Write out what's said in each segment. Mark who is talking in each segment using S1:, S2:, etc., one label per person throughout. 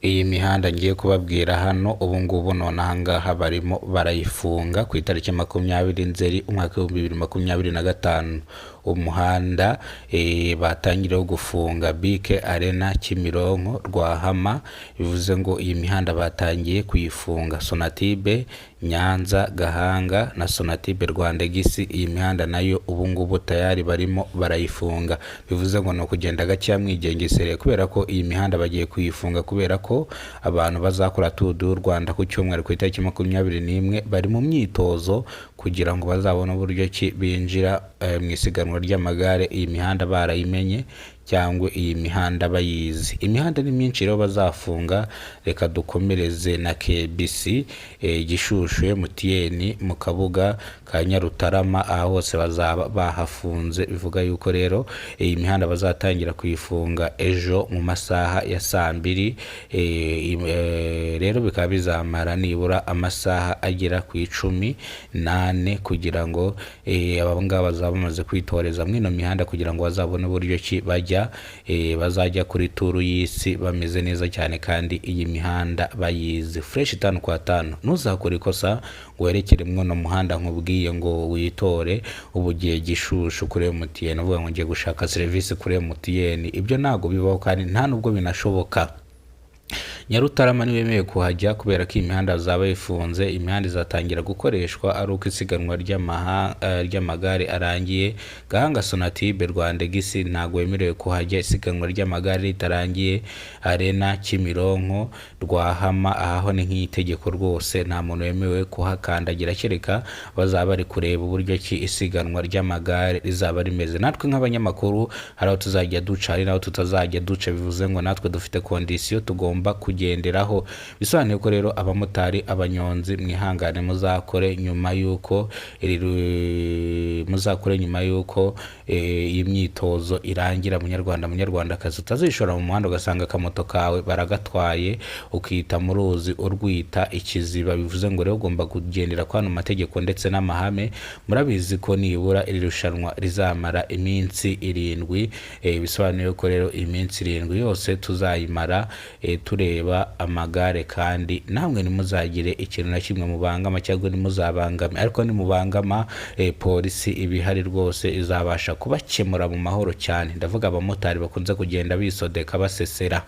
S1: Iyi mihanda ngiye kubabwira hano ubu ngubu none aha ngaha barimo barayifunga ku itariki 20 Nzeri umwaka w'2025. Umuhanda batangiriyeho gufunga BK Arena, Kimironko, Rwahama, bivuze ngo iyi mihanda batangiye kuyifunga. Sonatube, Nyanza, Gahanga na Sonatube, Rwandegisi, iyi mihanda nayo ubu ngubu tayari barimo barayifunga. Bivuze ngo ni ukugenda gakeya mwigengesereye, kubera ko iyi mihanda bagiye kuyifunga kubera ko abantu bazakora Tour du Rwanda ku cyumweru ku itariki 21 bari mu myitozo kugira ngo bazabone uburyo ki binjira mu isiganwa ry'amagare iyi mihanda barayimenye cyangwa iyi mihanda bayizi. Imihanda ni myinshi rero bazafunga. Reka dukomereze na KBC, Gishushu, MTN mu Kabuga ka Nyarutarama, aha hose bazaba bahafunze. Bivuga yuko rero iyi mihanda bazatangira kuyifunga ejo mu masaha ya saa 2, rero bikaba bizamara nibura amasaha agera ku 14 kugira ngo aba ngaba bazaba bamaze kwitoreza muri ino mihanda kugira ngo bazabone uburyo ki bajya bazajya kuri Tour y'isi bameze neza cyane kandi iyi mihanda bayizi fresh tanu kwa tanu. Ntuzakore ikosa ngo werekere mwuno muhanda nkubwiye ngo witore ubu ugiye Gishushu kuri MTN uvuga ngo ngiye gushaka serivisi kuri MTN. Ibyo ntabwo bibaho kandi nta nubwo binashoboka. Nyarutarama ntibemewe kuhajya kubera ko iyi mihanda zaba ifunze. Imihanda izatangira gukoreshwa ari uko isiganwa ry'amagare arangiye. Gahanga, Sonatube, Rwandegisi ntabwo wemerewe kuhajya isiganwa ry'amagare ritarangiye. Arena, Kimironko, Rwahama, aho ni nk'itegeko rwose, nta muntu wemerewe kuhakandagira kereka bazaba bari kureba uburyo ki isiganwa ry'amagare rizaba rimeze. Natwe nk'abanyamakuru hari aho tuzajya duca, hari n'aho tutazajya duca. Bivuze ngo natwe dufite condition tugomba kugenderaho. Bisobanuye ko rero abamotari, abanyonzi, mwihangane muzakore nyuma y'uko muzakore nyuma y'uko iyi myitozo irangira. Munyarwanda, munyarwandakazi, utazishora mu muhanda ugasanga akamoto kawe baragatwaye, ukita mu ruzi urwita ikiziba. Bivuze ngo rero ugomba kugendera kwa ano mategeko ndetse n'amahame. Murabizi ko nibura iri rushanwa rizamara iminsi 7, bisobanuye ko rero iminsi 7 yose tuzayimara tureba amagare, kandi namwe ntimuzagire ikintu na kimwe mubangama cyangwa ntimuzabangame, ariko nimubangama polisi iba ihari rwose, izabasha kubakemura mu mahoro cyane. Ndavuga abamotari bakunze kugenda bisodeka basesera.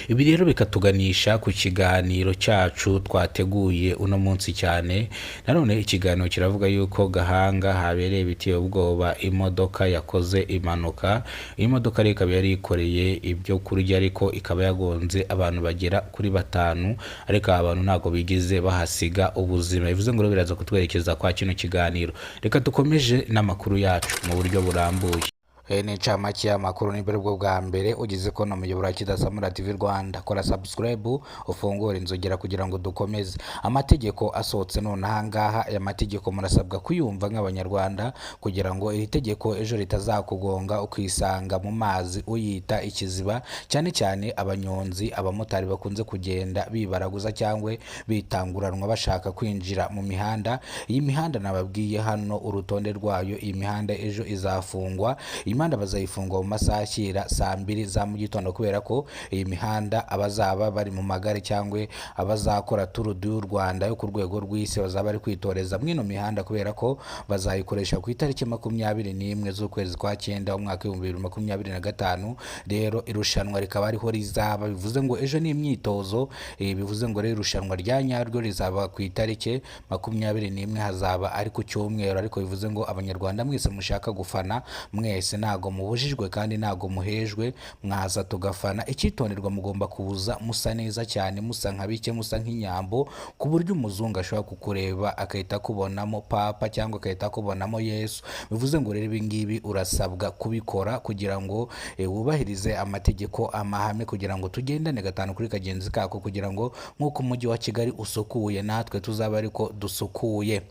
S1: Ibi rero bikatuganisha ku kiganiro cyacu twateguye uno munsi cyane. Nanone ikiganiro kiravuga yuko Gahanga habereye ibiteye ubwoba, imodoka yakoze impanuka. Iyi modoka rero ikaba yari yikoreye ibyo kurya, ariko ikaba yagonze abantu bagera kuri batanu, ariko aba bantu ntabwo bigize bahasiga ubuzima. Bivuze ngo rero biraza kutwerekeza kwa kino kiganiro. Reka dukomeje n'amakuru yacu mu buryo burambuye. Ni incamake y'amakuru. Ni bwo bwa mbere ugize ko na muyoboro wa Kidasamura TV Rwanda, kora subscribe, ufungure inzogera kugira ngo dukomeze. Amategeko asohotse none aha ngaha, aya mategeko murasabwa kuyumva nk'Abanyarwanda kugira ngo iri tegeko ejo ritazakugonga ukisanga mu mazi uyita ikiziba, cyane cyane abanyonzi, abamotari bakunze kugenda bibaraguza cyangwa bitanguranwa bashaka kwinjira mu mihanda. Iyi mihanda nababwiye hano urutonde rwayo, iyi mihanda ejo izafungwa. Iyi mihanda bazayifunga mu masaha ashyira saa 2 za mu gitondo, kubera ko iyi mihanda abazaba bari mu magare cyangwa abazakora Tour du Rwanda yo ku rwego rw'isi bazaba bari kwitoreza muri ino mihanda, kubera ko bazayikoresha ku itariki 21 z'ukwezi kwa cyenda umwaka w'2025. Rero irushanwa rikaba ariho rizaba. Bivuze ngo ejo ni imyitozo, bivuze ngo rero irushanwa rya nyaryo rizaba ku itariki 21, hazaba ari ku cyumweru. Ariko bivuze ngo Abanyarwanda mwese mushaka gufana mwese ntago mubujijwe kandi ntago muhejwe, mwaza tugafana. Icyitonderwa, mugomba kuza musa neza cyane, musa nka bike, musa nk'inyambo, ku buryo umuzungu ashobora kukureba agahita akubonamo papa cyangwa agahita akubonamo Yesu. Bivuze ngo rero ibi ngibi urasabwa kubikora kugira ngo wubahirize amategeko, amahame, kugira ngo tugendane gatanu kuri kagenzi kako, kugira ngo nk'uko umujyi wa Kigali usukuye natwe tuzaba ariko dusukuye.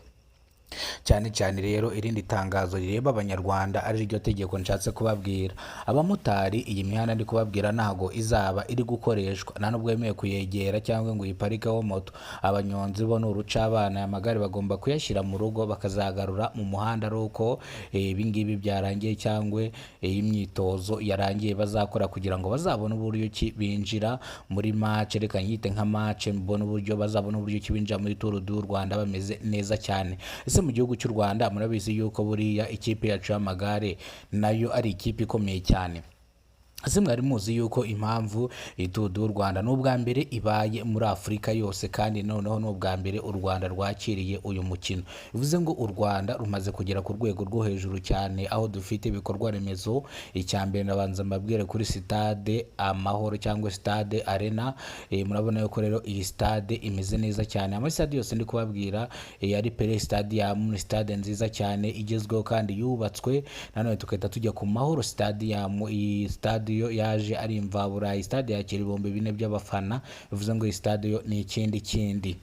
S1: Cyane cyane rero irindi tangazo rireba Abanyarwanda, ari ryo tegeko nshatse kubabwira, abamotari, iyi mihanda ndi kubabwira ntago izaba iri gukoreshwa, nta nubwo wemewe kuyegera cyangwa ngo uyiparikeho moto. Abanyonzi bo ni urucabana, aya magare bagomba kuyashyira mu rugo bakazagarura mu muhanda ari uko ibi ngibi byarangiye cyangwa iyi myitozo yarangiye bazakora, kugira ngo bazabone uburyo ki binjira muri match, reka nyite nka match, mbone uburyo bazabona uburyo ki binjira muri Tour du Rwanda bameze neza cyane. Ese mu gihugu cy'u Rwanda murabizi yuko buriya ikipe yacu y'amagare nayo ari ikipe ikomeye cyane? Ese mwari muzi yuko impamvu Tour du Rwanda ni ubwa mbere ibaye muri Afurika yose, kandi noneho ni ubwa mbere u Rwanda rwakiriye uyu mukino? Bivuze ngo u Rwanda rumaze kugera ku rwego rwo hejuru cyane, aho dufite ibikorwa remezo. Icya mbere ndabanza mbabwire kuri Sitade Amahoro cyangwa Sitade Arena. Murabona yuko rero iyi stade imeze neza cyane. Amasitade yose ndi kubabwira ari Pele Stadium, ni stade nziza cyane igezweho kandi yubatswe. Nanone tugahita tujya ku Mahoro Stadium. Iyi stade yo yaje ari imvaburayi, stade yakira 4000 by'abafana, bivuze ngo iyi stade yo ni ikindi kindi.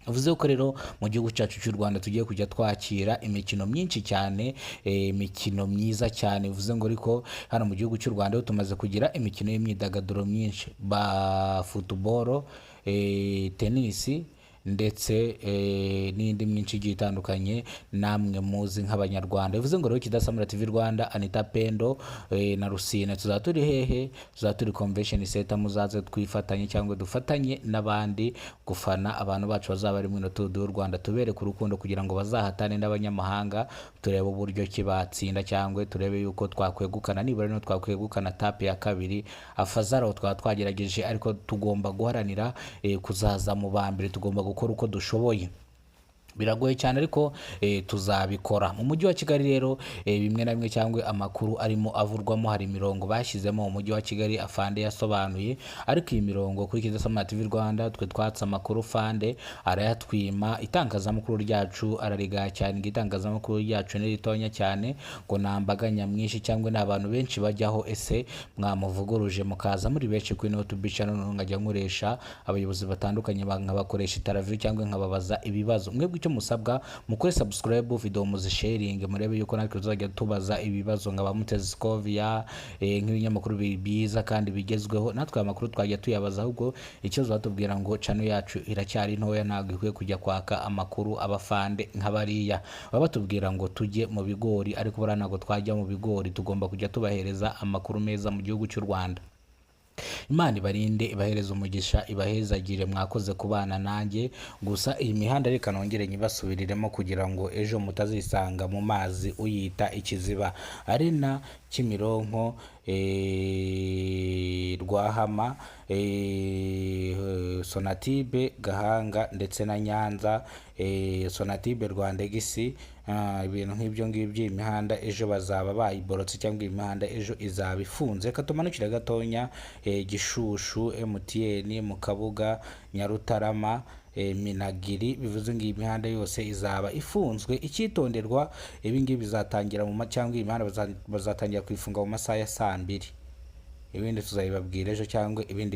S1: Bivuze ko rero mu gihugu cyacu cy'u Rwanda tugiye kujya twakira imikino myinshi cyane, imikino myiza cyane. Bivuze ngo ariko hano mu gihugu cy'u Rwanda ho tumaze kugira imikino y'imyidagaduro myinshi, ba football, tenisi, ndetse n'indi myinshi igiye itandukanye namwe muzi nk'Abanyarwanda. Bivuze ngo rero Kidasamura TV Rwanda, Anita Pendo na Rusine, tuzaba turi hehe? Tuzaba turi Convention Center. Muzaze twifatanye cyangwa dufatanye n'abandi gufana abantu bacu bazaba bari muri Tour du Rwanda, tubereke urukundo kugira ngo bazahatane n'abanyamahanga, turebe uburyo ki batsinda cyangwa turebe yuko twakwegukana, nibura no twakwegukana étape ya kabiri afazara aho twaba twagerageje, ariko tugomba guharanira kuzaza mu ba mbere, tugomba gukora uko dushoboye. Biragoye cyane ariko tuzabikora. Mu mujyi wa Kigali rero bimwe na bimwe cyangwa amakuru arimo avurwamo, hari imirongo bashyizemo mu mujyi wa Kigali afande yasobanuye, ariko iyi mirongo kuri Kidasamura TV Rwanda twe twatse amakuru, fande arayatwima. Itangazamakuru ryacu ararigaya cyane, ngo itangazamakuru ryacu ni ritonya cyane, ngo nta mbaga nyamwinshi cyangwa ni abantu benshi bajyaho. Ese mwamuvuguruje mukaza muri benshi kuri YouTube channel, noneho nkajya nkoresha abayobozi batandukanye, nkabakoresha interview cyangwa nkababaza ibibazo? Mwebwe icyo musabwa, mukore subscribe, video muzisharinge, murebe yuko natwe tuzajya tubaza ibibazo nka ba Mutezi Scovia, nk'ibinyamakuru byiza kandi bigezweho, natwe aya makuru twajya tuyabaza. Ahubwo ikibazo batubwira ngo channel yacu iracyari ntoya, ntabwo ikwiye kujya kwaka amakuru abafande nk'abariya. Baba batubwira ngo tujye mu bigori, ariko buriya ntabwo twajya mu bigori, tugomba kujya tubahereza amakuru meza mu gihugu cy'u Rwanda. Imana ibarinde, ibahereze umugisha, ibahezagire, mwakoze kubana nanjye. Gusa iyi mihanda reka nongere nyibasubiriremo kugira ngo ejo mutazisanga mu mazi uyita ikiziba. Arena, Kimironko, Rwahama, Sonatibe, Gahanga ndetse na Nyanza, Sonatibe, Rwandegisi, ibintu nk'ibyo ngibyo. Iyi mihanda ejo bazaba bayiborotse cyangwa iyi mihanda ejo izaba ifunze. Reka tumanukire gatonya, Gishushu, MTN mu Kabuga, Nyarutarama, Minagiri. Bivuze ngo iyi mihanda yose izaba ifunzwe. Icyitonderwa, ibi ngibi bizatangira mu cyangwa iyi mihanda bazatangira kuyifunga mu masaha ya saa mbiri. Ibindi tuzabibabwira ejo cyangwa ibindi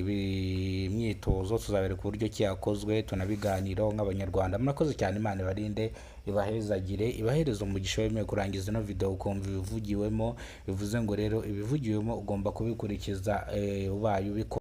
S1: myitozo tuzabereka uburyo ki yakozwe, tunabiganiraho nk'Abanyarwanda. Murakoze cyane, Imana ibarinde, ibahezagire, ibahereze umugisha. Wemewe kurangiza ino video ukumva ibivugiwemo, bivuze ngo rero ibivugiwemo ugomba kubikurikiza, ubaye ubikora.